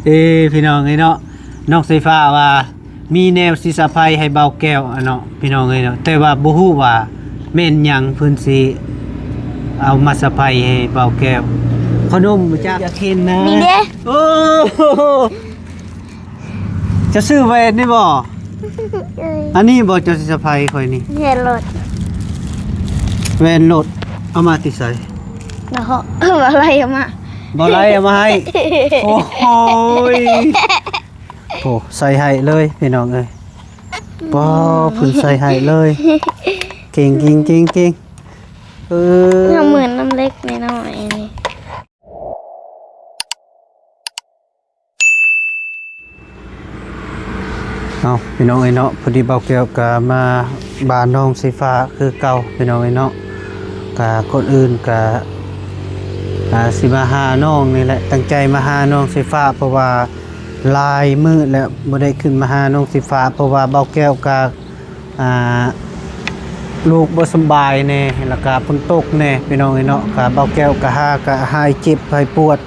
ເອີ ພີ່ນ້ອງເອີຍເນາະ, ນ້ອງສາຍຟ້າວ່າມີແນວຊິເຊີໄພໃຫ້ບ່າວແກ້ວ ອະເນາະ ພີ່ນ້ອງເອີຍເນາະ, ແຕ່ວ່າບໍ່ຮູ້ວ່າແມ່ນຫຍັງເພິ່ນຊິເອົາມາເຊີໄພໃຫ້ບ່າວແກ້ວ. ຂະໜົມບໍ່ຈັກ ຢາກເຫັນນະ. ນີ້ເດ້. ໂອ້ ຈະຊື້ແຫວນນີ້ບໍ່? ເອີຍ ອັນນີ້ບໍ່ ເຈົ້າຊິເຊີໄພຂ້ອຍນີ້? ແຫວນລົດ ແຫວນລົດ. ເອົາມາແຕ່ໃສ? ເນາະ ບໍ່ໄລ່ເອົາມາ ບໍ່ໄລ່ເອົາມາໃຫ້. ໂອ້ໂຫຍ ໂອ້ ໃສ່ໃຫ້ເລີຍພີ່ນ້ອງເອີຍ. ປ້າ ເພິ່ນໃສ່ໃຫ້ເລີຍ. ເກັ່ງ ເກັ່ງ ເກັ່ງ ເກັ່ງ. ເອີ ນ້ຳເໝືອນນ້ຳເລັກນ້ອຍໆນີ້. ເອົາ ພີ່ນ້ອງເອີຍເນາະ, ພໍດີບ່າວແກ້ວກະມາບ້ານນ້ອງສາຍຟ້າຄືເກົ່າ ພີ່ນ້ອງເອີຍເນາະ. ກະກ່ອນອື່ນກະ ອາ ຊິມາຫານ້ອງນີ້ແຫຼະ, ຕັ້ງໃຈມາຫານ້ອງສາຍຟ້າ ເພາະວ່າຫຼາຍມື້ແລ້ວບໍ່ໄດ້ຂຶ້ນມາຫານ້ອງສາຍຟ້າ ເພາະວ່າບ່າວແກ້ວກະ ອ່າ ລູກບໍ່ສະບາຍແດ່ ແລ້ວກະຝົນຕົກແດ່ ພີ່ນ້ອງເອີຍເນາະ. ກະບ່າວແກ້ວກະຫາກະຫາຍເຈັບຫາຍປວດ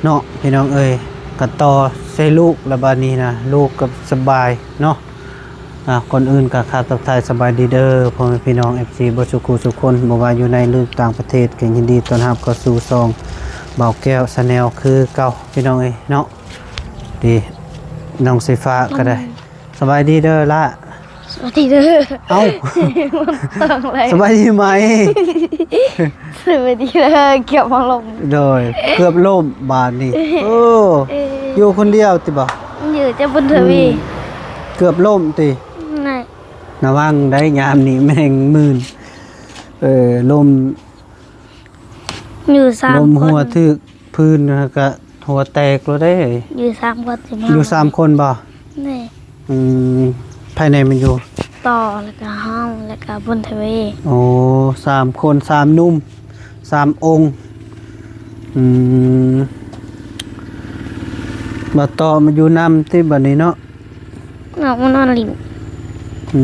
ເນາະ ພີ່ນ້ອງເອີຍ, ກະຕໍ່ໃສ່ລູກລະບາດນີ້ນະ ລູກກໍສະບາຍເນາະ. ອ່າ ກ່ອນອື່ນກໍຂາບທັກທາຍສະບາຍດີເດີ ພໍ່ແມ່ພີ່ນ້ອງ ເອັຟຊີ ເບິດສູ່ຄູ່ສູ່ຄົນ ບໍ່ວ່າຢູ່ໃນ ຫຼື ຕ່າງປະເທດ ກໍຍິນດີຕ້ອນຮັບເຂົ້າສູ່ຊ່ອງບ່າວແກ້ວ Channel ຄືເກົ່າ ພີ່ນ້ອງເອີຍເນາະ. ດີ ນ້ອງສາຍຟ້າກໍໄດ້ ສະບາຍດີເດີຫຼ້າ. ສະບາຍດີເດີ. ເອົ້າ ສະບາຍດີໄໝ? ສະບາຍດີເດີ. ເກືອບມາລົ້ມ. ໂດຍ ເກືອບລົ້ມບາດນີ້. ໂອ້ ເອີ ຢູ່ຄົນດຽວຕິບໍ? ຢູ່ແຕ່ບຸນທະວີ. ອືມ ເກືອບລົ້ມຕິ? ລະວັງໄດ໋ ຍາມນີ້ແມງໝື່ນ. ເອີ ລົ້ມ ຢູ່ສາມຄົນ ລົ້ມຫົວຖືກພື້ນ ແລ້ວກະຫົວແຕກໂລດເດ້. ຢູ່ສາມຄົນ ຢູ່ສາມຄົນບໍ່? ນີ້ ອືມ ໃຜແດ່ມັນຢູ່? ຕໍ່ ແລ້ວກະເຮົາ ແລ້ວກະບຸນທະວີ. ໂອ້ ສາມຄົນ ສາມໜຸ່ມ ສາມອົງ. ອືມ ບໍ່ຕໍ່ມາຢູ່ນຳຕິບາດນີ້ເນາະ? ອອກມານອນຫຼິ້ນ. ອື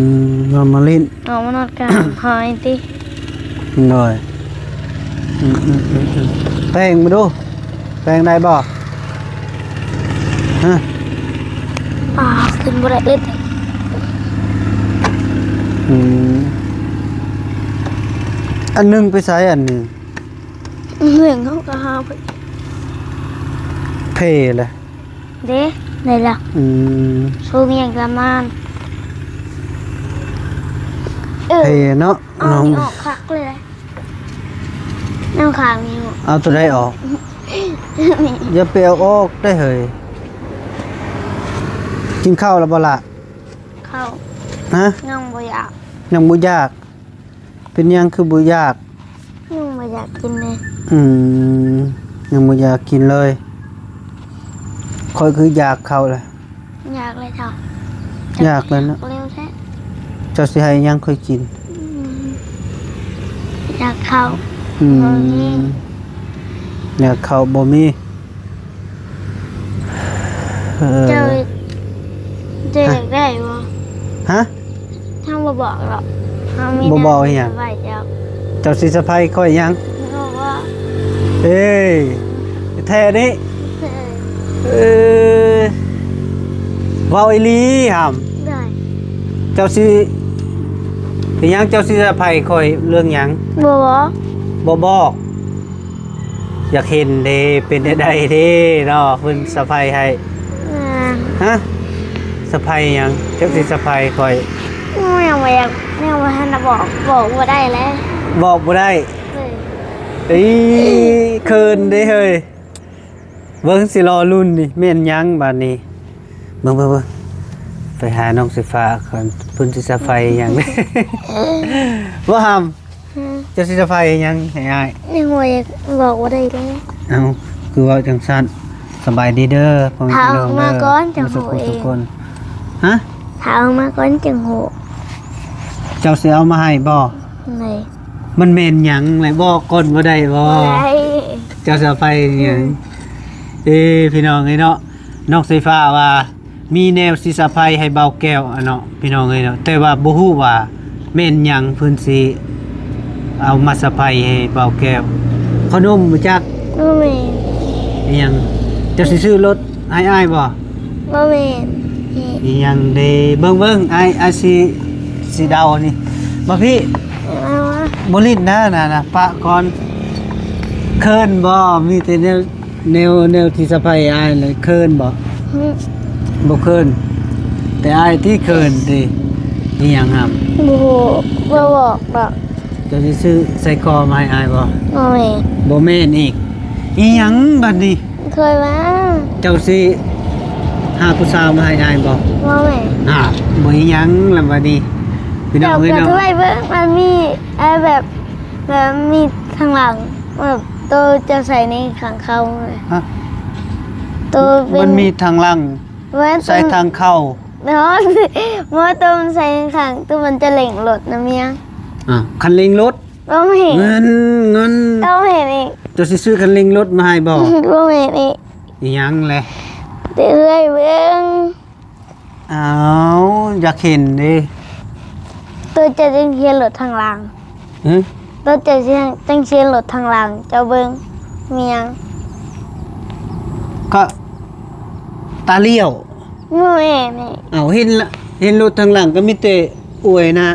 ມ ອອກມາຫຼິ້ນ ອອກມານອນກາງຫອຍຕິ. ໂດຍ ອືມໆໆໆ ແປງມາດູ ແປງໄດ້ບໍ່? ຮະ ອ່າ ຂຶ້ນບໍ່ໄດ້ເລີຍ. ອືມ ອັນໜຶ່ງໄປໃສ? ອັນໜຶ່ງ ໜຶ່ງເຮົາກໍຫາໄປ ເພລະ. ເດ້ ໄດ້ລະ. ອືມ ສູງຫຍັງປະມານ ເອີ ເພເນາະ. ເອົາ ນ້ອງ ນີ້ອອກຄັກເລີຍ ນ້ອງຂາງນີ້. ເອົາໂຕໃດອອກ? ຢ່າໄປເອົາອອກໄດ້ເຮີຍ. ກິນເຂົ້າແລ້ວບໍ່ລະ? ເຂົ້າ ຮະ? ຍັງບໍ່ຢາກ ຍັງບໍ່ຢາກ. ເປັນຫຍັງຄືບໍ່ຢາກ? ຍັງບໍ່ຢາກກິນເລີຍ. ອືມ ຍັງບໍ່ຢາກກິນເລີຍ. ຂ້ອຍຄືຢາກເຂົ້າລະ. ຢາກເລີຍເຈົ້າ. ຢາກແລ້ວເນາະ. ຢາກເລັວແທ້. ເຈົ້າຊິໃຫ້ຫຍັງຂ້ອຍກິນ? ອືມ ຢາກເຂົ້າ. ອືມ ບໍ່ມີ ຢາກເຂົ້າບໍ່ມີ. ເອີ ເຈົ້າ ເຈົ້າຢາກໄດ້ບໍ່? ຮະ? ເຮົາບໍ່ບອກດອກ ເຮົາມີ ບໍ່ບອກອີຫຍັງ. ແນວຊິເຊີໄພເຈົ້າ. ເຈົ້າຊິເຊີໄພຂ້ອຍຫຍັງ? ບອກວ່າ ເອີຍ ແທ້ນີ້. ເອີ ເອີ ເວົ້າອີ່ຫຼີຫຳ. ໄດ້. ເຈົ້າຊິເຮັດຫຍັງ? ເຈົ້າຊິເຊີໄພຂ້ອຍເລື່ອງຫຍັງ? ບໍ່ບອກ. ບໍ່ບອກ. ຢາກເຫັນເດ້ ເປັນແນວໃດເດ້ເນາະ ເພິ່ນເຊີໄພໃຫ້. ອ່າ ຮະ? ເຊີໄພຫຍັງ? ເຈົ້າຊິເຊີໄພຂ້ອຍ? ໂອ້ຍ ຍັງບໍ່ຢາກ ຍັງບໍ່ທັນໄດ້ບອກ ບອກບໍ່ໄດ້ແຫຼະ. ບອກບໍ່ໄດ້? ເອີ ເອີຍ ເຂີນເດ້ເຮີ້ຍ. ເບິ່ງ ຊິລໍລຸ້ນນີ້ແມ່ນຫຍັງບາດນີ້. ເບິ່ງ ເບິ່ງ ເບິ່ງ ໄປຫານ້ອງສາຍຟ້າກ່ອນ ເພິ່ນຊິເຊີໄພຫຍັງ ບໍ່ຫຳ. ຮະ? ເຈົ້າຊິເຊີໄພຫຍັງໃຫ້ອ້າຍ? ຍັງບໍ່ຢາກບອກບໍ່ໄດ້ເດ້. ເອົ້າ ຄືເວົ້າຈັ່ງຊັ້ນ? ສະບາຍດີເດີ ພໍ່ແມ່ພີ່ນ້ອງເດີ ທຸກຄົນ. ຮະ? ຖ້າເອົາມາກ່ອນຈຶ່ງຮູ້. ເຈົ້າຊິເອົາມາໃຫ້ບໍ່? ແມ່ນ. ມັນແມ່ນຫຍັງແຫຼະ ບອກກ່ອນບໍ່ໄດ້ບໍ່? ບໍ່ໄດ້. ເຈົ້າຊິເຊີໄພຫຍັງ? ອືມ ເອີ ພີ່ນ້ອງເອີຍເນາະ, ນ້ອງສາຍຟ້າວ່າ ມີແນວຊິເຊີໄພໃຫ້ບ່າວແກ້ວ ອະເນາະ ພີ່ນ້ອງເອີຍເນາະ, ແຕ່ວ່າບໍ່ຮູ້ວ່າແມ່ນຫຍັງເພິ່ນຊິເອົາມາເຊີໄພໃຫ້ບ່າວແກ້ວ. ຂະໜົມບໍ່ຈັກ? ບໍ່ແມ່ນ. ອີຫຍັງ? ເຈົ້າຊິຊື້ລົດ? ອ້າຍອ້າຍບໍ່? ບໍ່ແມ່ນ. ອີ່ຫຍັງເດ? ເບິ່ງເບິ່ງ ອ້າຍ ອ້າຍຊິ ຊິເດົານີ້ ມາພີ້. ບໍ່ຫຼິ້ນນະ ນະ ນະ ປະກ່ອນ. ເຂີນບໍ່? ມີແຕ່ແນວ ແນວ ແນວທີ່ສະໃພອ້າຍເລີຍ ເຂີນບໍ່? ຫຶ ບໍ່ເຂີນ ແຕ່ອ້າຍທີ່ເຂີນຕິ. ອີ່ຫຍັງຫຳ? ບໍ່ຮູ້ ບໍ່ບອກດອກ. ເຈົ້າຊິຊື້ໄສ້ກໍມາໃຫ້ອ້າຍບໍ່? ບໍ່ແມ່ນ. ບໍ່ແມ່ນອີກ. ອີ່ຫຍັງບັດນີ້? ຂ້ອຍວ່າ ເຈົ້າຊິຫາຜູ້ສາວມາໃຫ້ອ້າຍບໍ່? ບໍ່ແມ່ນ. ຫາ ບໍ່ອີ່ຫຍັງລະບັດນີ້ ພີ່ນ້ອງເອີຍເນາະ. ເຈົ້າກໍໄດ້ເບິ່ງ ມັນມີ ເອີ ແບບ ແບບມີທາງຫຼັງ ແບບໂຕເຈົ້າໃສ່ໃນຂ້າງເຂົ້າ. ຮະ? ໂຕເປັນ ມັນມີທາງຫຼັງ ແມ່ນ ໃສ່ທາງເຂົ້າ. ເນາະ ບໍ່ ໂຕມັນໃສ່ຂ້າງ ໂຕມັນຈະເລັ່ງລົດນະເມຍ. ອ່າ ຄັນເລັ່ງລົດ. ບໍ່ແມ່ນ ເງິນ ເງິນ ບໍ່ແມ່ນອີກ. ເຈົ້າຊິຊື້ຄັນເລັ່ງລົດມາໃຫ້ບໍ່? ບໍ່ແມ່ນອີກ. ອີ່ຫຍັງແຫຼະ? ເອື້ອຍເບິ່ງ. ອ້າວ ຢາກເຫັນເດ້. ໂຕເຈົ້າຈັ່ງຂີ່ລົດທາງຫຼັງ. ຫຶ? ໂຕເຈົ້າຈັ່ງຂີ່ລົດທາງຫຼັງ ເຈົ້າເບິ່ງ. ມີຫຍັງ? ກໍຕາລ້ຽວ. ບໍ່ແມ່ນນີ້. ເອົາ ເຫັນລະ ເຫັນລົດທາງຫຼັງກໍມີແຕ່ອວຍນະ.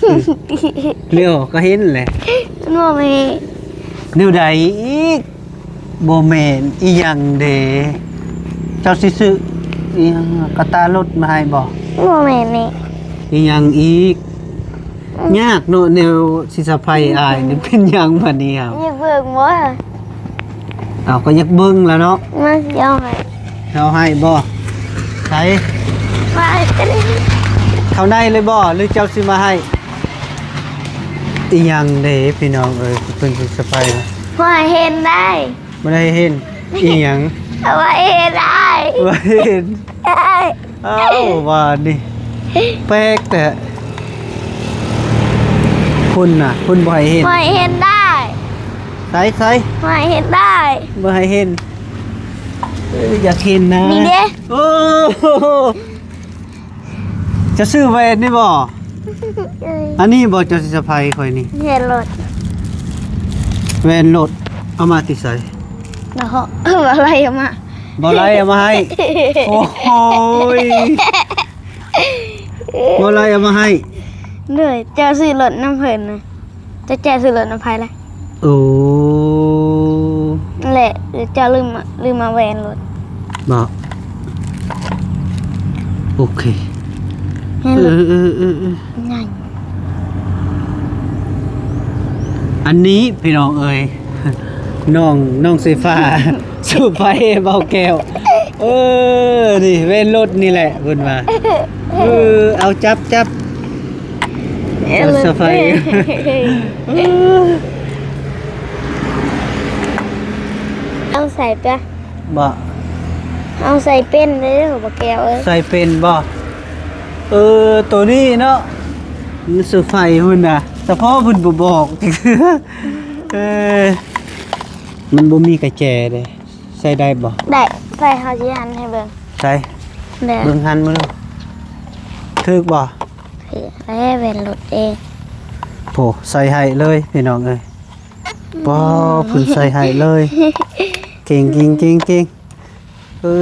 ອືມ ລ້ຽວກໍເຫັນແຫຼະ. ບໍ່ແມ່ນ. ແນວໃດອີກ? ບໍ່ແມ່ນ. ອີ່ຫຍັງເດ? ເຈົ້າຊິຊື້ອີ່ຫຍັງ ກະຕ່າລົດມາໃຫ້ບໍ່? ບໍ່ແມ່ນນີ້. ອີ່ຫຍັງອີກ? ຍາກເນາະ ແນວຊິສະໃພອ້າຍນີ້. ເປັນຫຍັງບັດນີ້ຫາ? ຢາກເບິ່ງບໍ່? ເອົາ ກໍຢາກເບິ່ງລະເນາະ. ມາ ຊິເອົາໃຫ້. ເອົາໃຫ້ບໍ່? ໃສ? ມາ ເຂົ້າໃນເລີຍບໍ່ ຫຼືເຈົ້າຊິມາໃຫ້? ອີ່ຫຍັງເດພີ່ນ້ອງເອີຍ ເພິ່ນຊິສະໃພນະ. ບໍ່ໃຫ້ເຫັນໄດ໋. ບໍ່ໄດ້ເຫັນ. ອີ່ຫຍັງ? ບໍ່ໃຫ້ເຫັນໄດ໋. ບໍ່ໃຫ້ເຫັນ. ອ້າວ ວ່ານີ້ແປກແທ້. ພຸ້ນນະ ພຸ້ນບໍ່ໃຫ້ເຫັນ. ບໍ່ໃຫ້ເຫັນໄດ໋. ໃສ ໃສ? ບໍ່ໃຫ້ເຫັນໄດ໋. ບໍ່ໃຫ້ເຫັນ. ເອີ ຢາກເຫັນນະ. ນີ້ເດ້. ໂອ້ ຈະຊື້ແວ່ນນີ້ບໍ່? ເອີຍ ອັນນີ້ບໍ່ ເຈົ້າຊິສະໃພຂ້ອຍນີ້? ແວ່ນລົດ. ແວ່ນລົດ ເອົາມາແຕ່ໃສ? ເນາະ ບໍ່ໄລ່ເອົາມາ. ບໍ່ໄລ່ເອົາມາໃຫ້. ໂອ້ຍ ບໍ່ໄລ່ເອົາມາໃຫ້. ໂດຍ ເຈົ້າຊື້ລົດນຳເພິ່ນນະ. ເຈົ້າ ເຈົ້າຊື້ລົດນຳໃຜລະ? ໂອ້ ແຫຼະ ເຈົ້າລືມ ລືມມາແວ່ນລົດ. ບໍ່ ໂອເຄ. ເອີ ເອີ ເອີ ເອີ ໃຫຍ່. ອັນນີ້ພີ່ນ້ອງເອີຍ ນ້ອງ ນ້ອງສີຟ້າ ສະໃພເບົາແກ້ວ. ເອີ ນີ້ແວ່ນລົດນີ້ແຫຼະເພິ່ນວ່າ. ເອີ ເອົາ ຈັບ ຈັບ. ເອີ ເອົາ ສະໃພ. ເອົາໃສ່ປະ? ບໍ່ ເອົາໃສ່ເປັນເດີ້ ບໍ່ແກ້ວເອີຍ. ໃສ່ເປັນບໍ່? ເອີ ໂຕນີ້ເນາະ ມັນສະໃພພຸ້ນນະ ສະເພາະເພິ່ນບໍ່ບອກ. ເອີ ມັນບໍ່ມີກະແຈເດ້. ໃສ່ໄດ້ບໍ່? ໄດ້. ໃສ່ ເຮົາຊິຫັນໃຫ້ເບິ່ງ. ໃສ່ ເບິ່ງ ຫັນເບິ່ງດູ ຖືກບໍ່? ຖືກແລ້ວ ແວ່ນລົດເອງ. ໂອ້ ໃສ່ໃຫ້ເລີຍພີ່ນ້ອງເອີຍ. ປ້າ ເພິ່ນໃສ່ໃຫ້ເລີຍ. ເກັ່ງ ເກັ່ງ ເກັ່ງ ເກັ່ງ. ເອີ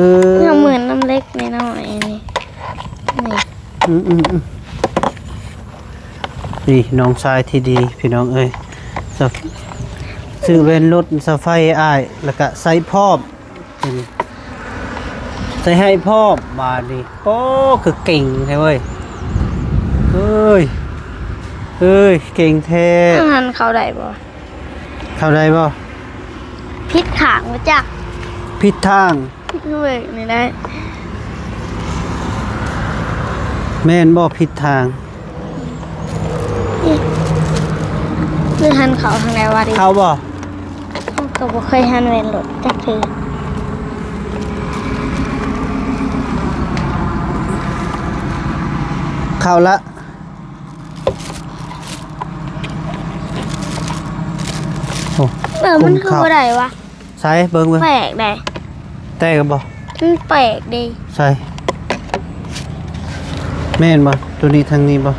ເຮົາເໝືອນນ້ຳເລັກນ້ອຍໆນີ້. ນີ້ ອືມ ອືມ ອືມ. ນີ້ນ້ອງຊາຍທີ່ດີພີ່ນ້ອງເອີຍ ຊື້ແວ່ນລົດສະໃພອ້າຍ ແລ້ວກະໃສ່ພ້ອມ ໃສ່ໃຫ້ພ້ອມ. ບາດນີ້ ໂອ້ ຄືເກັ່ງແທ້ເວີຍ. ເອີຍ ເອີຍ ເກັ່ງແທ້. ອາຫານເຂົ້າໄດ້ບໍ່? ເຂົ້າໄດ້ບໍ່? ຜິດທາງບໍ່ຈັກ. ຜິດທາງ. ເວີກນີ້ໄດ້ ແມ່ນບໍ່? ຜິດທາງ. ຫຼືຫັນເຂົ້າທາງໃດວະ? ເຂົ້າບໍ່? ເຮົາກໍບໍ່ເຄີຍຫັນແວ່ນລົດຈັກເທື່ອ. ເຂົ້າລະ. ໂອ້ ເອີ ມັນຄືບໍ່ໄດ້ວະ. ໃສ ເບິ່ງເບິ່ງ ແປກໃດ. ແຕກບໍ່? ມັນແປກເດ້. ໃສ ແມ່ນບໍ່? ໂຕນີ້ທາງນີ້ບໍ່?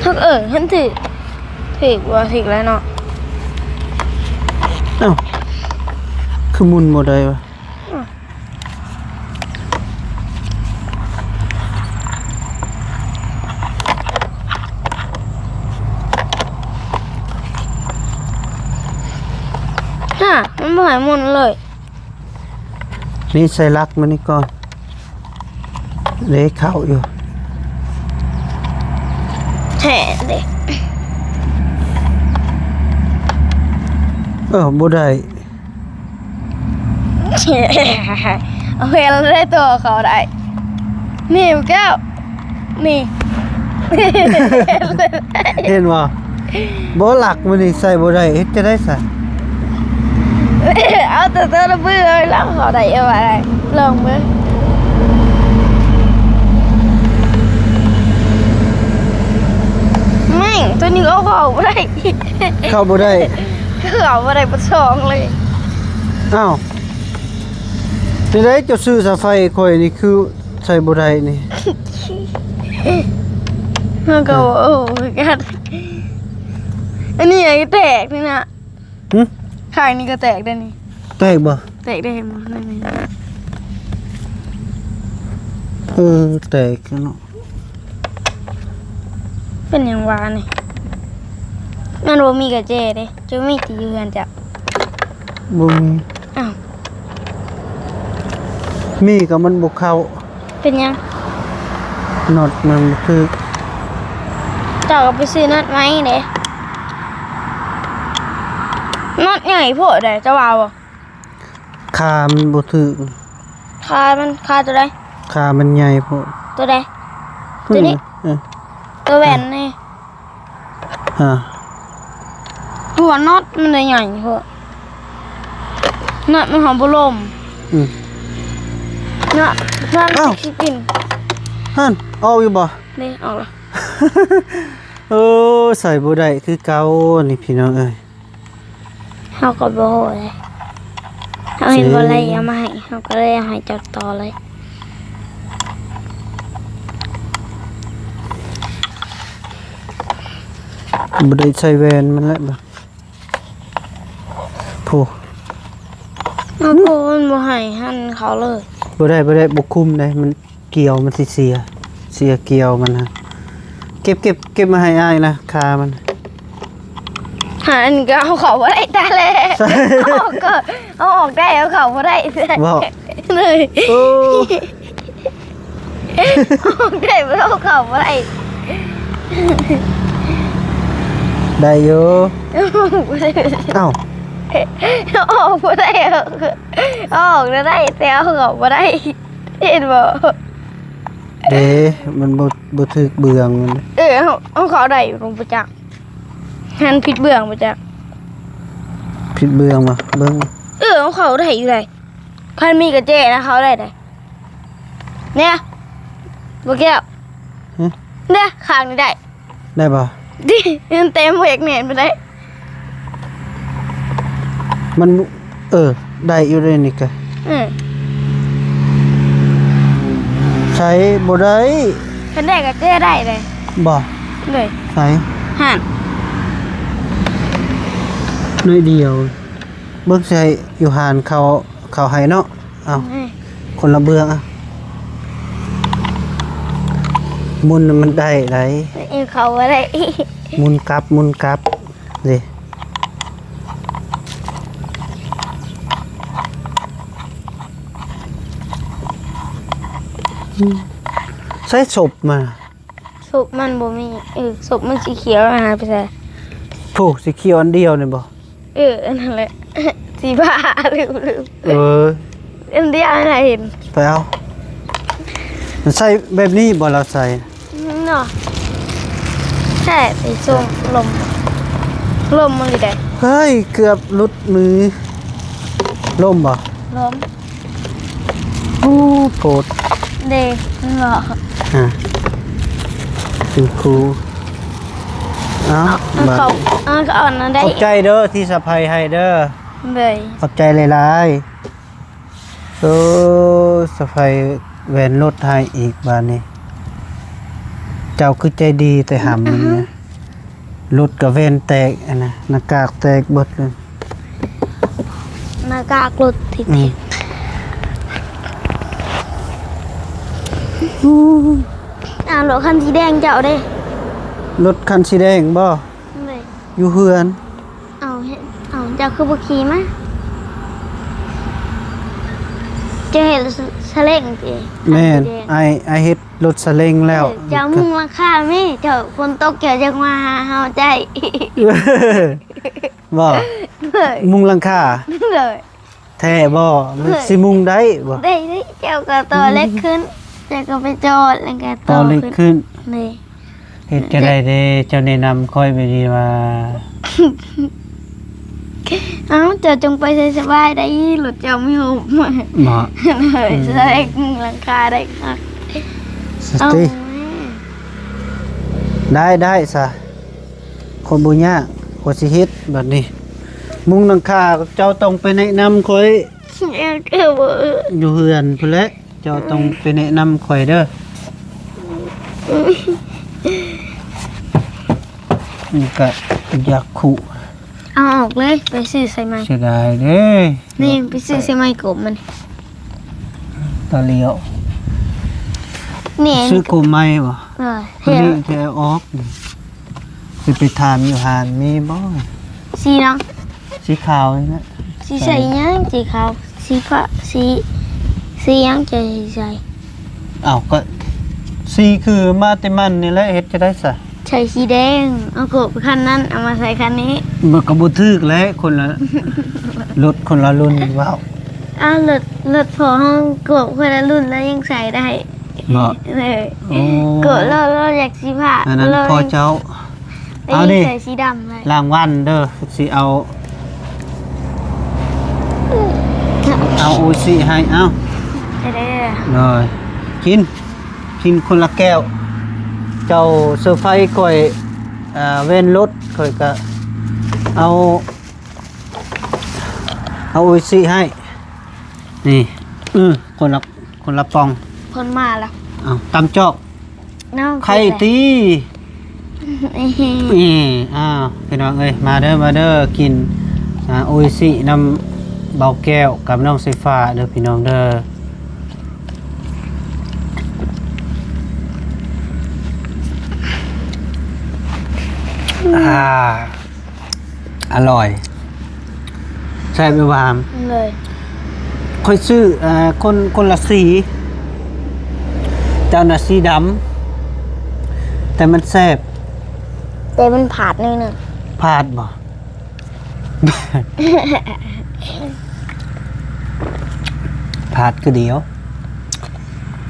ຖືກ ເອີ ຫັ້ນຖືກ. ຖືກບໍ່? ຖືກແລ້ວເນາະ. ເອົ້າ ຄືໝຸນບໍ່ໄດ້ວະ? ອືມ ບໍ່ໃຫ້ໝູນເລີຍ. ນີ້ໃສ່ຫຼັກມານີ້ກ່ອນ. ເດ້ ເຂົ້າຢູ່. ແທ້ເດ້. ເອີ ບໍ່ໄດ້. ໂອເຄ ລະໄດ້ຕໍ່ເຂົ້າໄດ້. ນີ້ແກ້ວ ນີ້ ເຫັນບໍ່? ບໍ່ ຫຼັກມັນນີ້ໃສ່ບໍ່ໄດ້ ເຮັດຈັ່ງໃດຊະ? ເອົາແຕ່ໂຕລະມືເອີຍ ລອງເຂົ້າໄດ້ເອີວ່າໄດ້ ລອງເບິ່ງ. ແມ່ງ ໂຕນີ້ກໍເຂົ້າບໍ່ໄດ້ ເຂົ້າບໍ່ໄດ້ ເຂົ້າບໍ່ໄດ້ປະສອງເລີຍ. ອ້າວ ນີ້ໄດ໋ ເຈົ້າຊື້ສາຍໄຟຂ້ອຍນີ້ຄືໃສ່ບໍ່ໄດ້ນີ້. ເຮົາກໍບໍ່ຮູ້ຄືກັນ. ອັນນີ້ກໍແຕກນີ້ນະ. ຫຶ? ຂ້າງນີ້ກໍແຕກໄດ້ນີ້. ແຕກບໍ່? ແຕກໄດ້ ເຫັນບໍ່? ນັ້ນນີ້. ເອີ ແຕກເນາະ. ເປັນຫຍັງຫວານີ້? ມັນບໍ່ມີກະແຈເດ້. ຈະມີຕິຢູ່ເຮືອນເຈົ້າ? ບໍ່ມີ. ອ້າວ ມີກໍມັນບໍ່ເຂົ້າ. ເປັນຫຍັງ? ນັອດມັນບໍ່ຖືກ. ເຈົ້າກໍໄປຊື້ນັອດໃໝ່ເດ້. ນັອດໃຫຍ່ໂພດເດ້ ເຈົ້າວ່າບໍ່? ຄາມັນບໍ່ຖືກ. ຄາມັນ ຄາໂຕໃດ? ຄາມັນໃຫຍ່ໂພດ. ໂຕໃດ? ໂຕນີ້? ເອີ ໂຕແວ່ນນີ້. ຮະ ຕົວນັອດມັນໄດ້ໃຫຍ່ໂພດ. ນັອດມັນຫອມບໍ່ລົມ. ອືມ ເນາະ ນັອດ ອ້າວ ຊິກິນ. ຫັ້ນ ອອກຢູ່ບໍ່? ນີ້ ອອກແລ້ວ. ໂອ້ ໃສ່ບໍ່ໄດ້ຄືເກົ່ານີ້ ພີ່ນ້ອງເອີຍ. ເຮົາກໍບໍ່ຮູ້ເລີຍ. ເຮົາເຫັນບໍ່ໄດ້ເອົາມາໃຫ້ ເຮົາກໍເລີຍເອົາໃຫ້ເຈົ້າຕໍ່ເລີຍ. ບໍ່ໄດ້ໃສ່ແວ່ນມັນແຫຼະບາດ. ໂພ ເອົາໂພ ມັນບໍ່ໃຫ້ຫັ້ນເຂົາເລີຍ. ບໍ່ໄດ້ ບໍ່ໄດ້ ບໍ່ຄຸມເດ້ ມັນ ກ່ຽວມັນຊິເສຍ ເສຍກ່ຽວມັນນະ. ເກັບ ເກັບ ເກັບມາໃຫ້ອ້າຍນະ ຄາມັນ. ຫາ ອັນນີ້ກໍເອົາເຂົ້າບໍ່ໄດ້ຕາແລ້ວ. ເອົາອອກກໍ ເອົາອອກໄດ້ ເອົາເຂົ້າບໍ່ໄດ້. ເວົ້າ ເລີຍ ໂອ້ ເອົາອອກໄດ້ ເອົາເຂົ້າບໍ່ໄດ້. ໄດ້ຢູ່. ເອົາອອກບໍ່ໄດ້ ເອົາອອກໄດ້ ແຕ່ເອົາເຂົ້າບໍ່ໄດ້. ເຫັນບໍ່? ເດ້ ມັນບໍ່ ບໍ່ຖືກເບື້ອງມັນ. ເອີ ເຮົາ ເຮົາເຂົ້າໄດ້ຢູ່ ບໍ່ຈັກ ຫັ້ນຜິດເບື້ອງບໍ່ຈັກ. ຜິດເບື້ອງບໍ່? ເບິ່ງ. ເອີ ເຮົາເຂົ້າໄດ້ຢູ່ໃດ໋ ຄັນມີກະແຈນະ ເຂົ້າໄດ້ໃດ໋. ແນ່ ບໍ່ແກ້ວ. ຫຶ? ແນ່ ຂ້າງນີ້ໄດ້. ໄດ້ບໍ່? ມັນເຕັມ ບໍ່ຢາກແໜ້ນປານໃດ. ມັນ ເອີ ໄດ້ຢູ່ເດ້ນີ້ກະ. ເອີ ໃຊ້ບໍ່ໄດ້. ຄັນໄດ້ກະແຈໄດ້ເດ້. ບໍ່? ເດ້. ໃຊ້ ຫັ້ນ ໜ້ອຍດຽວ. ເບິ່ງໃສ່ຢູ່ຮ້ານເຂົາ ເຂົາໃຫ້ເນາະ. ເອົາ ນີ້ ຄົນລະເບື້ອງ. ອ່ະ ໝູນມັນໄດ້ໄດ໋. ເອີ ເຂົ້າບໍ່ໄດ້. ໝູນກັບ ໝູນກັບເດ້. ໃຊ້ສົບມາ. ສົບມັນບໍ່ມີ. ເອີ ສົບມັນສີຂຽວ ຫາຍໄປໃສ? ໂພ ສີຂຽວອັນດຽວນີ້ບໍ່? ເອີ ອັນນັ້ນແຫຼະ ສີຟ້າ ລືມໆ. ເອີ ອັນດຽວຫັ້ນນະເຫັນ. ໄປເອົາ. ມັນໃສ່ແບບນີ້ບໍ່ລາວໃສ່? ເນາະ ໃສ່ໄປສົ່ງລົມ ລົມມັນຢູ່ໃດ? ເຮີ້ຍ ເກືອບຫຼຸດມື. ລົມບໍ່? ລົມ. ໂອ້ ໂພດເດ້ ເນາະ. ອ່າ ເປັນຄູ. ເອົາ ເອົາ ບາດ ເອົາ ເອົາອັນນັ້ນໄດ້. ຂອບໃຈເດີທີ່ສະໄພໃຫ້ເດີ. ເລີຍ ຂອບໃຈຫຼາຍໆ. ໂອ້ ສະໄພແວ່ນລົດໃຫ້ອີກບາດນີ້. ເຈົ້າຄືໃຈດີແຕ່ຫຳນີ້ນະ. ລົດກະແວ່ນແຕກ ອັນນະ ໜ້າກາກແຕກເບິດເລີຍ. ໜ້າກາກລົດຕິດ. ອືມ. ອ້າວ ລົດຄັນສີແດງເຈົ້າເດ້? ລົດຄັນສີແດງບໍ່? ເລີຍ ຢູ່ເຮືອນ. ເອົາ ເຮັດ ເອົາ ເຈົ້າຄືບໍ່ຂີ່ມາ? ເຮັດສະເລັງຕິ? ແມ່ນ ອ້າຍ ອ້າຍເຮັດລົດສະເລັງແລ້ວ. ເຈົ້າມຸງຫຼັງຄາແມ່ ເຈົ້າຝົນຕົກເຈົ້າຈັ່ງມາຫາເຮົາໄດ້. ບໍ່? ມຸງຫຼັງຄາ? ໂດຍ. ແທ້ບໍ່? ມັນຊິມຸງໄດ້ບໍ່? ໄດ້ເລີຍ ເຈົ້າກໍຕໍ່ເຫຼັກຂຶ້ນ ເຈົ້າກໍໄປຈອດ ແລ້ວກໍຕໍ່ເຫຼັກຂຶ້ນ. ໂດຍ. ເຮັດຈັ່ງໃດເດ້? ເຈົ້າແນະນຳຂ້ອຍແບບນີ້ວ່າ ເອົ້າ ເຈົ້າຈົ່ງໄປໃສສະບາຍໄດ້ ລົດເຈົ້າມີຫົບ. ເບາະ? ໂດຍ. ອືມ ໃສ່ມຸງຫຼັງຄາໄດ້ຄັກ. ສະຕິ ໄດ້ ໄດ້ຊະ ຂ້ອຍບໍ່ຍາກ ຂ້ອຍຊິເຮັດບັດນີ້. ມຸງຫຼັງຄາເຈົ້າຕ້ອງໄປແນະນຳຂ້ອຍ ເອີ ຄືບໍ່ ຢູ່ເຮືອນພຸ້ນແຫຼະ. ເຈົ້າຕ້ອງໄປແນະນຳຂ້ອຍເດີ. ນີ້ກະຢາກຂຸ ເອົາອອກເລີຍ ໄປຊື້ໃສ່ໃໝ່. ເສຍດາຍເດ້. ນີ້ໄປຊື້ໃສ່ໃໝ່ກົບມັນ ຕາຫຼຽວ. ນີ້ ຊື້ກົບໃໝ່ບໍ່? ເອີ ໂຕນີ້ແທ້ອອກ. ຊິໄປຖາມຢູ່ຮ້ານມີບໍ່? ສີຫຍັງ? ສີຂາວນີ້ນະ. ສີໃສ່ຫຍັງ? ສີຂາວ ສີຟ້າ ສີ ສີຫຍັງຈະໃສ່? ອ້າວ ກໍສີຄືມາແຕ່ມັນນີ້ແຫຼະ ເຮັດຈັ່ງໃດຊະ? ໃສ່ສີແດງ ເອົາກົບຄັນນັ້ນເອົາມາໃສ່ຄັນນີ້. ມັນກໍບໍ່ຖືກແຫຼະ ຄົນລະ ລົດຄົນລະລຸ້ນເວົ້າ. ອ້າວ ລົດ ລົດພໍ່ເຮົາກົບຄົນລະລຸ້ນແລ້ວຍັງໃສ່ໄດ້. ເນາະ ເອີ ໂອ້ ກໍລາວ ລາວຢາກສີຟ້າ ອັນນັ້ນພໍ່ເຈົ້າ. ເອົານີ້ ໃສ່ສີດຳເລີຍ ລາງວັນເດີ ຊິເອົາ ເອົາໂອອິຊິໃຫ້ ເອົາ ເດີ ໂດຍ ກິນ ກິນຄົນລະແກ້ວ. ເຈົ້າເຊີໄພຂ້ອຍ ອ່າ ແວ່ນລົດ ຂ້ອຍກະເອົາ ເອົາໂອອິຊິໃຫ້ ນີ້ ອື ຄົນລະ ຄົນລະປ່ອງ. ເພິ່ນມາລະ ເອົາ ຕຳຈອກ ເນາະ ໄຂ່ຕີ. ເອີ ອ້າວ ພີ່ນ້ອງເອີຍ ມາເດີ ມາເດີ ກິນ ອ່າ ໂອອິຊິນຳເບົາແກ້ວກັບນ້ອງສີຟ້າເດີ ພີ່ນ້ອງເດີ. ອ່າ ອະລ່ອຍ ແຊບຢູ່ຫວານ. ໂດຍ. ຂ້ອຍຊື້ ເອີ ຄົນ ຄົນລະສີ ເຈົ້ານະສີດຳ ແຕ່ມັນແຊບ ແຕ່ມັນພາດໜ້ອຍໜຶ່ງ. ພາດບໍ່? ພາດຄືດຽວ.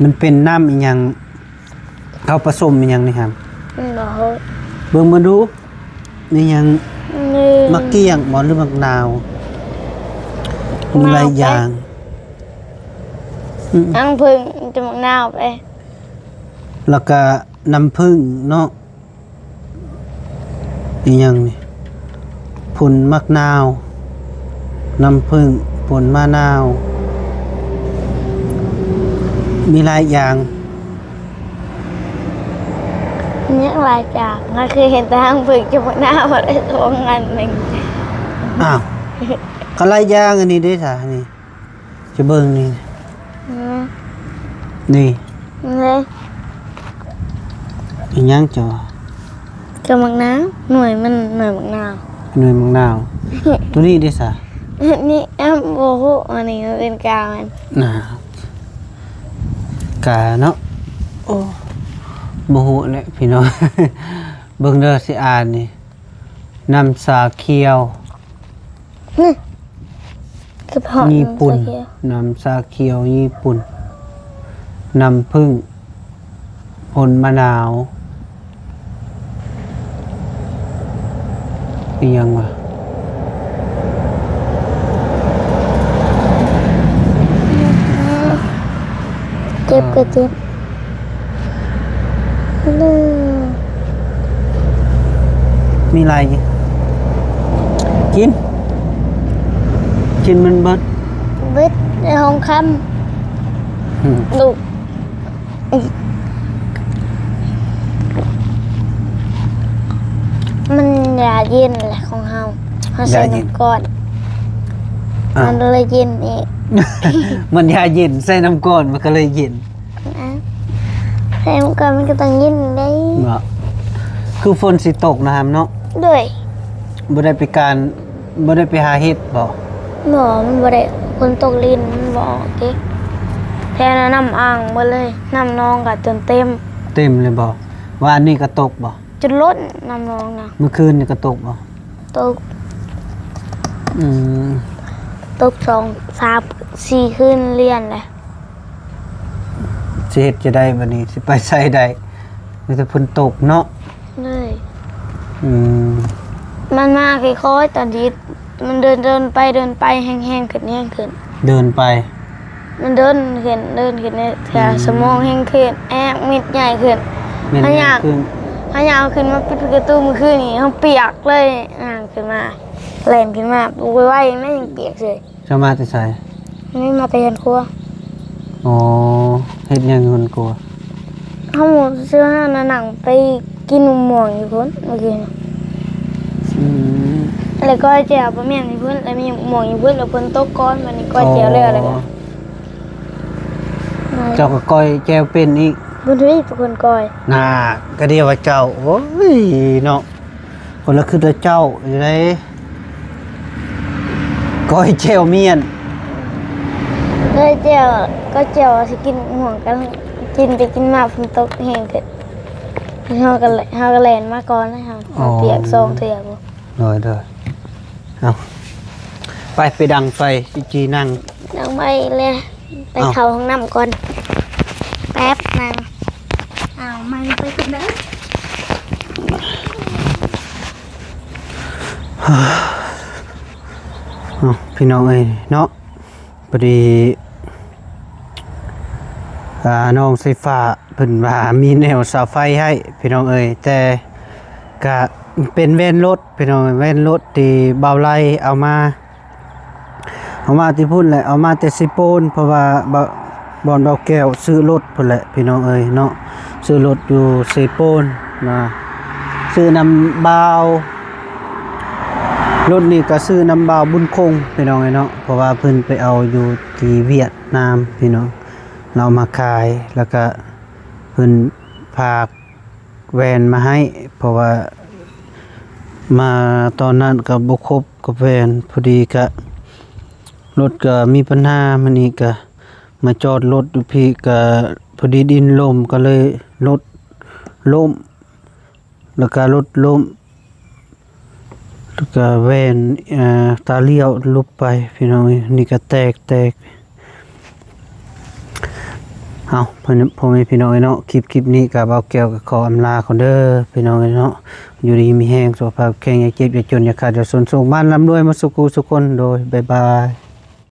ມັນເປັນນ້ຳອີ່ຫຍັງ? ເຂົາປະສົມອີ່ຫຍັງນີ້ຫັ້ນ? ບໍ່ຮູ້. ເບິ່ງມາດູ ມີຫຍັງ? ນີ້ ໝາກກ້ຽງບໍ່ ຫຼື ໝາກນາວ? ມີຫຼາຍຢ່າງ. ອືມ ນ້ຳເຜິ້ງ ຈະໝາກນາວໄປ ແລ້ວກະນ້ຳເຜິ້ງເນາະ. ອີ່ຫຍັງນີ້? ຜົນໝາກນາວ ນ້ຳເຜິ້ງ ຜົນມະນາວ ມີຫຼາຍຢ່າງ. ຍັງຫຼາຍຢ່າງ ເຮົາເຄີຍເຫັນແຕ່ຮັງເຜິ້ງຈະໝາກນາວ ບໍ່ໄດ້ສອງອັນໜຶ່ງ. ອ້າວ ກໍຫຼາຍຢ່າງ ອັນນີ້ເດ້ຊະ ນີ້ ຈະເບິ່ງນີ້ ອືມ ນີ້ ນີ້ ອີ່ຫຍັງເຈົ້າ? ກໍໝາກນາວ ໜ່ວຍມັນ ໜ່ວຍໝາກນາວ ໜ່ວຍໝາກນາວ. ໂຕນີ້ເດ້ຊະ? ນີ້ ອ້ຳ ບໍ່ຮູ້ ອັນນີ້ມັນເປັນກາມັນ ນາ ກາເນາະ. ໂອ້ ບໍ່ຮູ້ແຫຼະພີ່ນ້ອງ. ເບິ່ງເດີ ຊິອ່ານນີ້ ນ້ຳຊາຂຽວ ນີ້ ຄືເພາະ ຍີ່ປຸ່ນ ນ້ຳຊາຂຽວຍີ່ປຸ່ນ ນ້ຳເຜິ້ງ ຜົນມະນາວ ອີ່ຫຍັງວະ? ເຈັບກໍເຈັບ. ມີຫຼາຍຢູ່ ກິນ ກິນມັນເບິດ ເບິດໃນຫ້ອງຄຳ ອືມ ລູກ ມັນຢາເຢັນແຫຼະຂອງເຮົາ ເຮົາໃສ່ນ້ຳກ້ອນ ອ່າ ມັນເລີຍເຢັນອີກ ມັນຢາເຢັນ ໃສ່ນ້ຳກ້ອນ ມັນກໍເລີຍເຢັນ. ອ່ະ ແຕ່ມັນກໍ ມັນກໍຕ້ອງເຢັນເດ້ເນາະ ຄືຝົນຊິຕົກນະຫຳເນາະ. ໂດຍ. ບໍ່ໄດ້ໄປການ ບໍ່ໄດ້ໄປຫາເຫັດບໍ່? ບໍ່ ມັນບໍ່ໄດ້ ຝົນຕົກລິນ ມັນບໍ່ອອກເດ້. ແຖວນັ້ນນ້ຳອ່າງເບິດເລີຍ, ນ້ຳໜອງກໍຈົນເຕັມ. ເຕັມເລີຍບໍ່? ວານນີ້ກໍຕົກບໍ່? ຈົນລົ້ນນ້ຳໜອງນະ. ມື້ຄືນນີ້ກໍຕົກບໍ່? ຕົກ. ອືມ ຕົກສອງ ສາມ ສີ່ຄືນລຽນແຫຼະ. ຊິເຮັດຈັ່ງໃດບັດນີ້? ຊິໄປໃສໄດ້? ມີແຕ່ຝົນຕົກເນາະ. ເລີຍ. ອືມ ມັນມາຄ່ອຍໆ ຕອນທີ່ມັນເດີນ ເດີນໄປ ເດີນໄປ ແຮງໆ ຂຶ້ນ ແຮງຂຶ້ນ. ເດີນໄປ ມັນເດີນຂຶ້ນ ເດີນຂຶ້ນ ເທື່ອ ອືມ ສະໝອງແຮງຂຶ້ນ ແອກມິດໃຫຍ່ຂຶ້ນ. ແມ່ນ ເຮົາຍ່າງ ເຮົາຍ່າງຂຶ້ນມາປິດປະຕູມື້ຄືນນີ້ ເຮົາປຽກເລີຍ ຍ່າງຂຶ້ນມາ ແລ່ນຂຶ້ນມາ ໄວໆ ແມ່ນຍັງປຽກເສີຍ. ເຈົ້າມາແຕ່ໃສ? ນີ້ມາແຕ່ເຮືອນຄົວ. ອໍ ເຮັດຫຍັງຢູ່ເຮືອນຄົວ? ເຮົາຊື້ເຮົານະ ນັ່ງໄປກິນໝາກມ່ວງຢູ່ພຸ້ນເມື່ອກີ້ນະ. ອືມ ແລ້ວກໍແຈ່ວ ບໍ່ແມ່ນຢູ່ພຸ້ນ ແລ້ວມີໝາກມ່ວງຢູ່ພຸ້ນ ແລ້ວຝົນຕົກກ່ອນ ບັດນີ້ກໍແຈ່ວແລ້ວ ອໍ ແລ້ວກໍ ເຈົ້າກໍກ້ອຍແຈ່ວເປັນອີກ? ບໍ່ໄດ້ເປັນຄົນກ້ອຍ. ນາ ກໍດຽວວ່າເຈົ້າ ໂອ້ຍເນາະ. ຄົນລະຄືແຕ່ເຈົ້າຢູ່ໃດ ກ້ອຍແຈ່ວມ້ຽນ ກ້ອຍແຈ່ວ ກ້ອຍແຈ່ວຊິກິນມ່ວງກັນ ກິນໄປກິນມາຝົນຕົກແຮງຂຶ້ນ ເຮົາກໍ ເຮົາກໍແລ່ນມາກ່ອນ ເຮົາ ອໍ ເຮົາປຽກສອງເທື່ອພຸ້ນ. ໂດຍ ໂດຍ. ເອົາ ໄປ ໄປດັງໄຟ ຈີ່ໆ ນັ່ງ ດັງໄຟແລ້ວ. ໄປ ເອົ້າ ເຂົ້າຫ້ອງນ້ຳກ່ອນແປັບໜຶ່ງ. ອ້າວ ໄມໄປກັນເດີ. ເອົ້າ ພີ່ນ້ອງເອີຍເນາະ, ພໍດີ ອ່າ ນ້ອງໄຟຟ້າເພິ່ນວ່າມີແນວສາຍໄຟໃຫ້ ພີ່ນ້ອງເອີຍ, ແຕ່ກະເປັນແວ່ນລົດ ພີ່ນ້ອງເອີຍ, ແວ່ນລົດທີ່ບ່າວໄລເອົາມາ ເອົາມາແຕ່ພຸ້ນແຫຼະ ເອົາມາແຕ່ເຊໂປນ ເພາະວ່າ ບ່າ ບ່ອນບ່າວແກ້ວຊື້ລົດພຸ້ນແຫຼະ ພີ່ນ້ອງເອີຍເນາະ, ຊື້ລົດຢູ່ເຊໂປນນະ ຊື້ນຳບ່າວ ລົດນີ້ກໍຊື້ນຳບ່າວບຸນຄົງ ພີ່ນ້ອງເອີຍເນາະ, ເພາະວ່າເພິ່ນໄປເອົາຢູ່ທີ່ຫວຽດນາມ ພີ່ນ້ອງ, ລາວມາຂາຍ ແລ້ວກໍເພິ່ນຝາກ ແວ່ນມາໃຫ້ ເພາະວ່າມາຕອນນັ້ນກໍບໍ່ຄົບກັບແວ່ນ, ພໍດີກະລົດກໍມີບັນຫາ, ມື້ນີ້ກະມາຈອດລົດຢູ່ພີ້ ກະພໍດີດິນລົ້ມ ກໍເລີຍລົດລົ້ມ ແລ້ວກະລົດລົ້ມ ແລ້ວກະແວ່ນ ເອີ ຕາລ້ຽວຫຼຸບໄປ ພີ່ນ້ອງເອີຍ, ນີ້ກະແຕກ ແຕກ. ເອົາ ພໍ່ແມ່ພີ່ນ້ອງເອີຍເນາະ, ຄລິບ ຄລິບນີ້ກະບ່າວແກ້ວກໍຂໍອຳລາກ່ອນເດີພີ່ນ້ອງເອີຍເນາະ, ຢູ່ດີມີແຮງ ສຸຂະພາບແຂງ ຢ່າເຈັບ ຢ່າຈົນ ຢ່າຂາດ ຢ່າສົນ ໂຊກໝານ ລ່ຳລວຍໝົດສູ່ຄູ່ສູ່ຄົນ. ໂດຍ ບາຍບາຍ.